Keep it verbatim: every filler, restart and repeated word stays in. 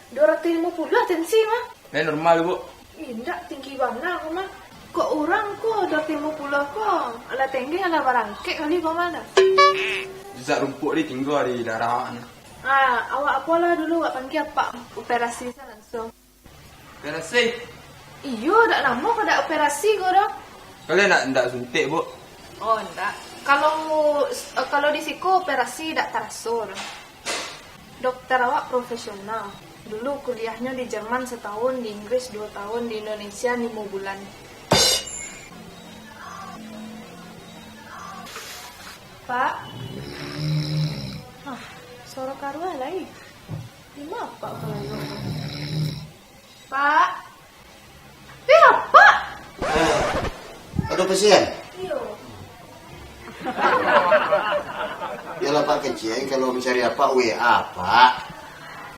Dua ratus limo puluah tensi mah. Eh, normal, Bu. Indak, tinggi bana ko mah. Kok urang ko dua ratus limo puluah ko, alah tengge, alah barangkek kali ko mah dah. Jejak rumpuik di tingga di darah awak ni. Ah, awak apolah dulu, awak panggia apak operasi sa langsung. Operasi? Iyo, dak lamo ko dak operasi ko doh. Kalian ndak, ndak suntik, Bu? Oh, ndak. Kalau, eh, kalau di siko operasi dak taraso doh. Dokter awak profesional. Dulu kuliahnyo di Jerman setahun, di Inggris dua tahun, di Indonesia limo bulan. Pak. Ah, suaro karuah lai. Di ma Pak balalu? Pak. Eh, Apak! Eh, ado pasien? Iyo. Yalah, Pak kecil, kalau mancari Apak, W A, Pak.